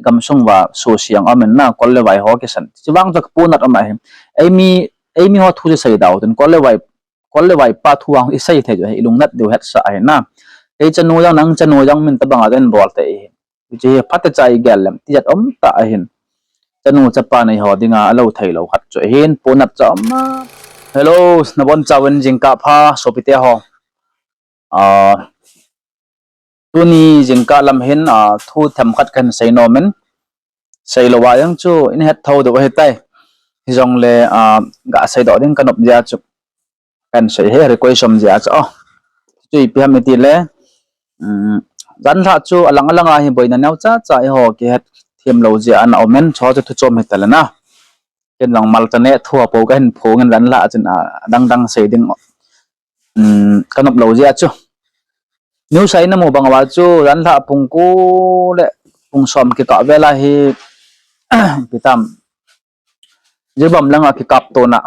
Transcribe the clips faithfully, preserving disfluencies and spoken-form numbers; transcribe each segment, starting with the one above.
gamsung uva suse jong um in na, kol le vai ho kisan. Chuvang chu kaponat um ahi. Eimi, eimi ho thu chu sei dau tin, kol le vai, kol le vai pa thu vang isei thei chu hi ilungnat diu hetsah ahi na. Kei chanu jong nang chanu jong min tabang a chu hin bol te ihi. Hiche hi phatecha igel lem tijat um tah ahin. Chanu chapa nei ho dinga alou theilou khat chu ahin, ponat cha um a. Hello, nabonchauvin jingkah pha sopite ho. Tuni jingkah lam hin thu themkhat kahin sei nom in, seilou a jong chu in het thou diu ahitai. Hijongle gaseidoh ding kanop jeh a chu kahin sei hi, request um jeh a chu. Chu ipi ham itile, janlhah chu alang alang a hi boina neocha cha eiho kihet themlou jeh a ana um in, chu chu thu chom hita le na. Ken jong malcha neh thu a po kahin phong in, janlhah chun adang dang sei ding kanop lou jeh a chu. News a inamu bang uva chu janlhah pung ko le pung som kikah vel a hi, ipi tam, Jiribam langa kikaptona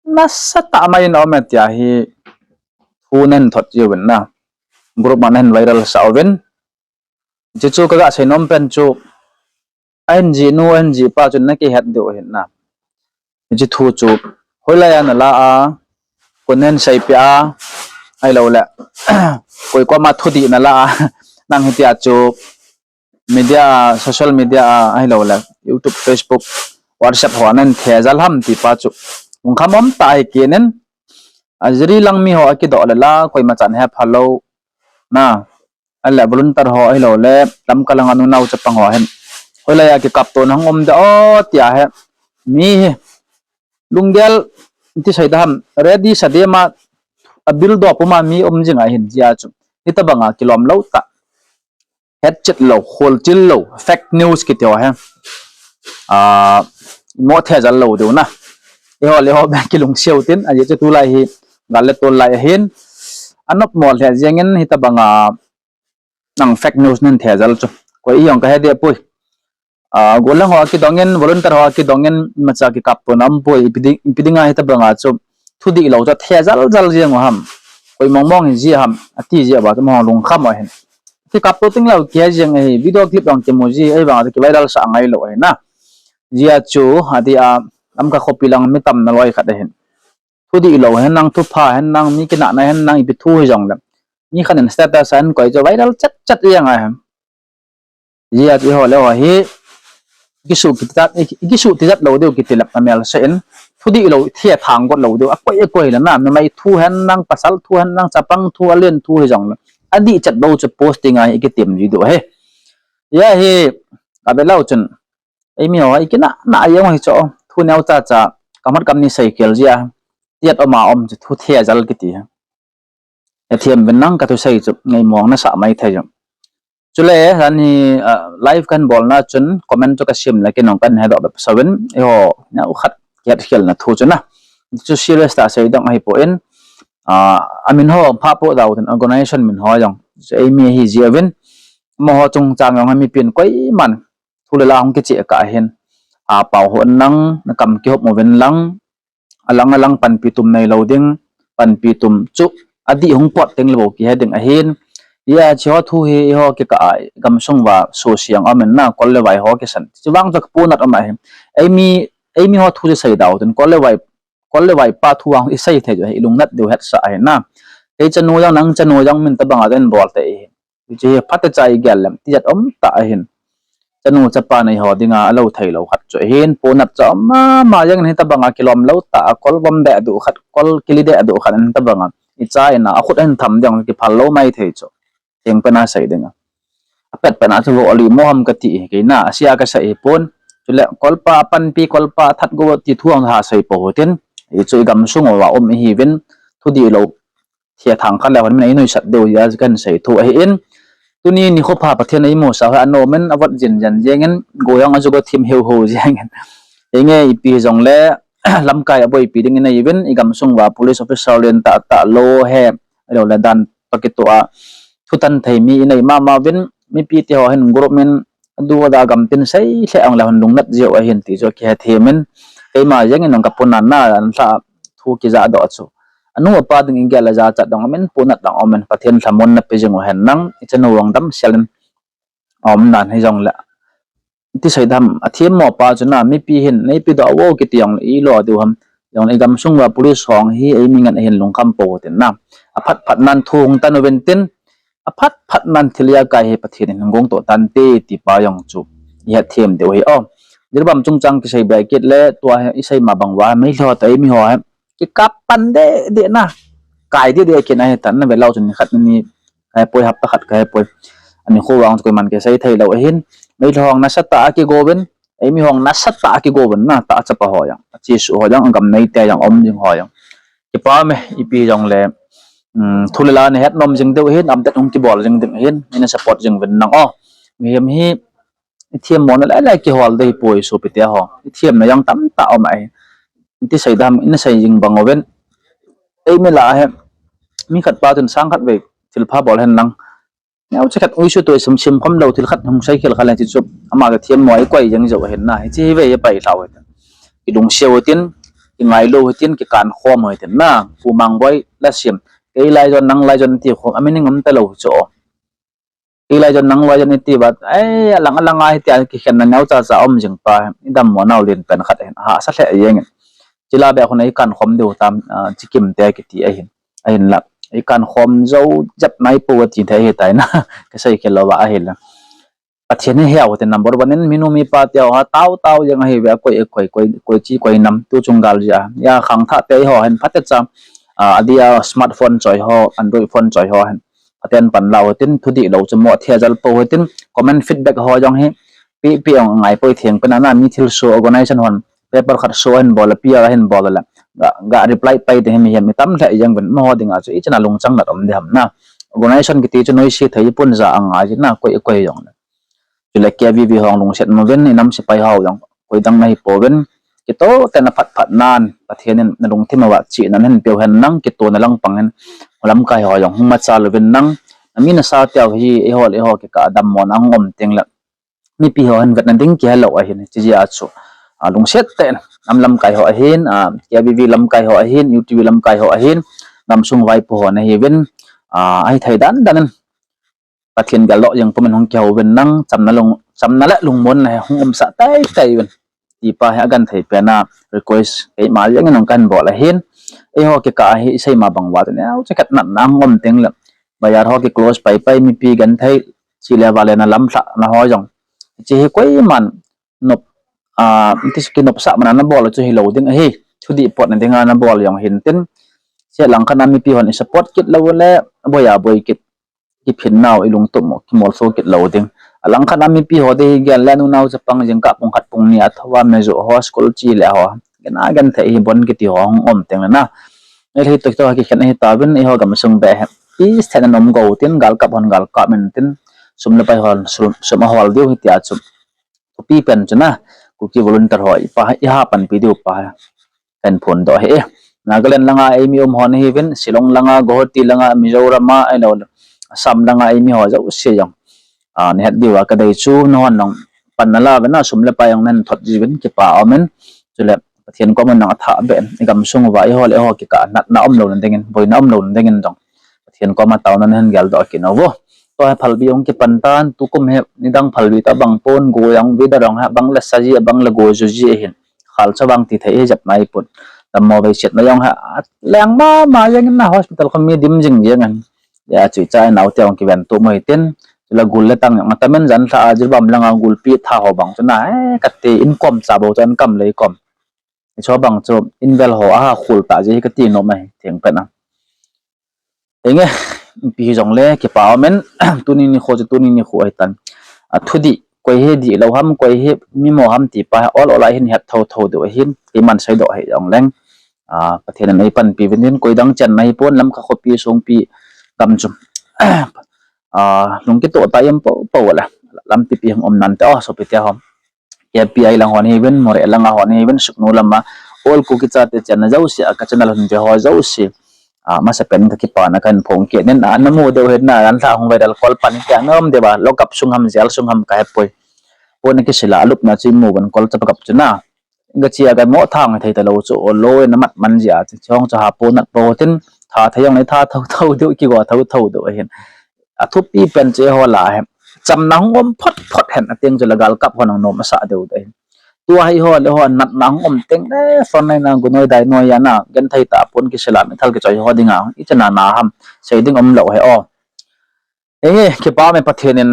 nasatah mai in um e tia hi thu nahin thot jiuvin na. Group a nahin viral sah uvin. Hiche chu kaga sei nom pen chu, ahin jih nu, ahin jih pa chun nakihet diu ahin na. Hiche thu chu hoilai a nala a, koin nahin seipeh a, ahiloule koi koma thudih nala a, nang hitia chu media, social media a, ahiloule YouTube, Facebook, WhatsApp ho a nahin thejal ham ti pa chu lungkham um tah ahi kit in. Ajiri lang mi ho akidoh le la, koima chan hepha lou na, ahile volunteer ho ahiloule Lamka langa nunao chapang ho hin, hoilai a kikaptona hung um de o tia hi, mi hi lunggel, iti sei da ham, ready sa dem a, abildoh puma mi um jing ahin, jeh a chu hitobanga kilom lou tah, hetchet lou, kholchil lou, fake news kiti ho hi imo thejal lou diu na. Eiho le eiho beh kilungset u tin, ajeh chu tulai hi gal le tol lai ahin, anopmo lheh jengin hitobanga nang fake news nahin thejal chu koi jong kahe deh poi. Gollhang ho akidongin, volunteer ho akidongin, imacha kikaptona umpoi, ipi dinga hitobanga chu thudihlou chu thejal jal jeng u ham, koi mong mong hiji ham ati jeh uva chu amaho lungkham u ahin. Kikapto tengleh kihe jeng ahi, video clip jong kimu ji, ahivanga chu kiviral sah ngailou ahi na. Jeh a chu adeh a, Lamka khopi lang mi tamna loi khat ahin, thudihlou hen lang, thupha hen lang, mi kinahna hen lang, ipi thu hijongle, mi khat in status a ahin koi chu viral chet chet jeng ahi. Jeh a chu eiho le eiho hi kisuh tijat lou diu kitilep na mel seh in, thudihlou thethang got lou diu, akoi akoi le na, numei thu hen lang, pasal thu hen lang, chapang thu, alen thu hijongle, adih chet bou chu post dinga hi ikitem ji diu ahi. Jeh a hi avelou chun eimi ho ikinahna jeng u hi chu thu neocha cha, kamhat kamni seikhel jeh a, tijat um a um chu thu thejal kiti hi hethem uvin lang, kathusei chu ngaimong nasah mai thei u. Chule jan hi live kahin bolna chun comment chu kasem le ken jong kahin hedoh bep sauvin, eiho neokhat kihetkhelna thu chu na. Chu serious tah sei ding ahipoi in, amin ho phah poh dau tin, organization min ho jong chu eimi ahi jeh uvin, amaho chungchang jong hi mipin koiman thu le la hung kicheh kah ahin, apao hon lang, nakam kihop uvin lang, alang alang panpi tum neilou ding, panpi tum chu adih hung pot tengle bou kihe ding ahin. Hiche ho thu hi eiho kikah a gamsung uva suse jong um in na, kol le vai ho kisan, chuvang chu kaponat um ahi. Eimi ho thu chu sei dau tin, kol le vai pa thu vang isei thei chu hi ilungnat diu hetsah ahi na. Kei chanu jong nang chanu jong min tobanga chu hin bol te ihi. Hiche hi phatecha igel lem tijat um tah ahin. Chanu chapa nei ho dinga alou theilou khat chu ahin, ponat cha um mama jengin hitobanga kilom lou tah a, kol vom deh duh khat, kol kili deh duh khat in hitobanga icha in a, akhut ahin tham ding kiphal lou mai thei chu. Thengpen a sei dinga, apetpen a chu vo ali mo ham kati hi, keina asia kasei hipon. Chule kolpa apanpi, kolpa athat go ti thu ang ha sei pou hitin. Hichu igamsung uva um ihiuvin, thudihlou thethang khat le hon min a inuisat diu jeh a kahin sei thu ahin. Tuni nikho pha Pathen in eimusah u hi anom in, avot jin jen jengin, go jong ajugo thim hiu hiu jengin. Henge ipi hijongle lamkai aboipi ding inei uvin, igamsung uva police officer lentah tah lou he, ahiloule dan toh kitoh a thutan thei mi inei mama uvin, mipi teho hin group min adu ada gamtin sei lheh jongle hon lungnat jiu ahin ti chu kihethem in, keima jengin jong kaponat na, anlhah thu kijahdoh chu anu apa ding igel le jachat dong umin, ponat dong umin, Pathen lhamonna pe jing u hen lang, ichanu vang damsel in aumdan hijongle ti sei dam, athem mo pa chu na, mipi hin, neipi doh vo kiti jongle, ilo diu ham. Jongle, igamsung uva police hon hi, eimi ngen ahin lungkham pou tin na. Aphat phat nan thu hung tan uvin tin, aphat phat nan thil ijakai hi Pathen in hung gong to tante, ti pa jong chu ihet them diu ahi o. Jiribam chungchang kisei be kit le, tua hi isei ma bang uva, Meitei ho toh eimi ho hi, kikap pan deh deh na. Kai deh deh kit na hi tan na ve lou chun ni khat ni, kahe poi, hapta khat kahe poi. Ani kho vang chu koiman kisei thei lou ahin. Meitei ho nasatah a kigo uvin, eimi ho nasatah a kigo uvin na, tah chapa ho jong, achesu ho jong, agam neite jong, um jing ho jong. Kipa me, ipi jongle, um, thu le la nahet nom jing diu ahin, amdet hung kibol jing ding ahin, ina support jing uvin nang o. Mihem hi, ithem mona le le kihol dei poi sopi te ho. Ithem na jong tamtah um ahi. Ti sei dam, ina sei jing bang uvin. Eimi lah a hi, mi khat pa chun sang khat vei, thil pha bol hen lang. Neocha khat uisu toi sim sim khom lou thil khat hung sei khel kha le ti chu. Ama ka thiam mo ikoi jeng jo hin na. Hichi hi ve hi pai lhau hitin. Kilungsiau hitin, kingailou hitin, kikan khom hitin na. Pu Mangboi la sim. Kei lai jon nang lai jon ti khom. Ami ning um ta lou chu. Kei lai jon nang lai jon ti bat. Ai, alang alang a hitia kikhen na neocha cha um jing pa. Idam mo nau lin pen khat hin. Hahsa lheh jeng in. Chila be khun a ikan khom diu tam, ah, chikim te kiti ahin. Ahinla, ikan khom jou jep nai pou ati thei ahitai na. Kasei khel lou va ahinla. Pathen hi hiau te number one in minu mipa te ho tao tao jeng ahi ve, koi, koi, koi, koi chi koi nam tu chung gal jia. Ya khangthah te ho hin phatecha, ah, adia smartphone choi ho, Android phone choi ho hin. Pathen pan lau hitin, thudih lou chu mo thei jal pou hitin, comment feedback ho jong hi, pi, pi ong ngai poi theng pen a na mi thilsoh organization hon, paper khat soh hin bol, P R hin bol le, ga, ga reply pai ding hi mihem mi tam lheh jeng uvin, mo ho ding a chu, ichana lungchang nat um ding ham na. Organization kiti chu noise thei pon ja angai na, koi, koi jong le. Chule K V V hong lungset mo uvin, inam sepai ho jong, koi dang nahi pou uvin, kito te na phat phat nan, Pathen in na lungthim a vat chi nan hin peu hen nang, kito na lang pang hin, lamkai ho jong, hung machal uvin nang, na mi na sa teu hi, eiho le eiho kikah a dam mo na hung um teng le, mipi ho hin vetna ding kihe lou ahin, chi jia chu. A, lungset tah in, nam lamkai ho ahin, a, K V V lamkai ho ahin, U T V lamkai ho ahin, gamsung vaipo ho nahi uvin, a, ahi thei dan dan in, Pathen geldoh jeng pum in hung kihou uvin nang, chamna lung, chamna le lungmon na hung umsah tei tei uvin. Ti pa hi agenthei pen a request, keima jeng in hung kan bol ahin. Eiho kikah a hi isei ma bang uva chu neocha khat natna hung um teng le. Bazar ho ki close pai pai mipi genthei, chi le va le na lamlhah na ho jong. Chi hi koiman nop, a, ti chu kinopsah man a na bol chu hilou ding ahi. Thudih potna ding a na bol jong hin tin. Sia lang khat a mipi hon i support kit lou le, boi a boi kit. Kiphin nau ilungtup mo, kimolso kit lou ding. Alang khat a mipi ho te hi gel le nunau chapang jingkah pung khat pung ni a thou a mejo ho school chi le ho. Gen a genthei hi bon kiti ho hung um teng le na. Ei le hi to to kikhen ahi tauvin eiho gamsung be hi. Peace thei na nom go tin galkap hon galkap in tin. Sum le pai hon sum, sum a hol diu hitia chu. Thupi pen chu na, Kuki volunteer ho, ipa, iha panpi diu pa, kan phondoh hi. Nagaland langa eimi um ho nahiuvin, Shillong langa, Guwahati langa, Mizoram a, ahilou le, Assam langa eimi ho jouse jong. A, nahet diu a kadei chu, nahon nang pan nala uvin a, sum le pai jong nahin thot jiuvin, kipa umin, chule, Pathen koma nang athah beh in, igamsung uva, eiho le eiho kikah a natna umlouna dingin, boina umlouna dingin jong. Pathen koma taona nahin geldoh kit uvo. Tua hi phalbi hung kipan tan, tukum hi nidang phalbi toh abang pon, go jong, weather jong hi abang le sa ji, abang le go ju ji ahin. Khalcha vang ti thei hi jep nai pon. Dammo vei chetna jong hi, leng mama jeng in na hospital kho mi dim jing jeng in. Ya chu cha nau te jong kiven tu mo hitin. Chule gul le tang jong atamin jan lha a Jiribam langa gulpi tha ho bang chu na, eh, kati in kom cha bou chan kam lei kom. Hicho bang chu invel ho aha khul ta ji hi kati nom ahi, theng pen a. Enge, ipi hijongle, kipa umin, tuni nikho chu tuni nikho ahitan. A thudih, koi hi dihlou ham, koi hi mimo ham ti pa, ol ol a hin het thotho diu ahin, keiman seidoh hi jongleng. A, Pathen in eipanpi uvin tin, koi dang chenna hipon, Lamka khopi, songpi, gam chu. A, lungkitoh tah a um popo le, lampi pi hung um nante, o, sopi te ho. K P I lang ho nahiuvin, Moreh langa ho nahiuvin, Sugnu lama, all Kuki chate chenna jouse, a ka channel hon ve ho jouse. A, masapen kakipana kahin phong kit in, a, namu diu ahin na, jan lha hung viral kol pan tia, nom diu va, lockup sung ham, jail sung ham kahepoi. Pon kisila, alupna chu imu uvin kol chapa kap chu na. Gachi a kamo thang thei talou chu, o lo in amat man jia chu, chong chu hapo nat po tin, tha thei jong le tha thotho diu, kigo thotho diu ahin. Athupi pen chu eiho lah a hi. chamna hung um phot phot hen, ateng chu le galkap hon hung nom asah deu deu hin. Tua hi ho le ho natna hung um teng le frontline a gunoi dainoi a na genthei tah a pon kisela mithal kichoi ho dinga ichana na ham sei ding umlou hi o. Enge, kipa me Pathen in,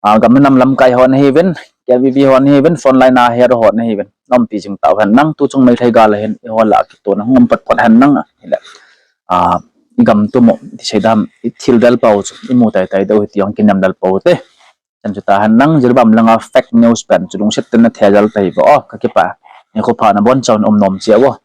a, gam nam lamkai ho nahiuvin, K V B ho nahiuvin, frontline a hero ho nahiuvin, naumpi jing tau hen lang, tuchung Meitei gal a hin eiho lah a kitona hung um phot phot hen lang, hile, a, igam tumu ti sei dam, ithil del pau chu imu tai tai deu hi ti jong kinem del pau te. Chan chu ta hen lang, Jiribam langa fake news pen chu lungset tah in nathejal ta hi vo o, kakipah. Nikho pha nabonchauvin umnom cheh uvo.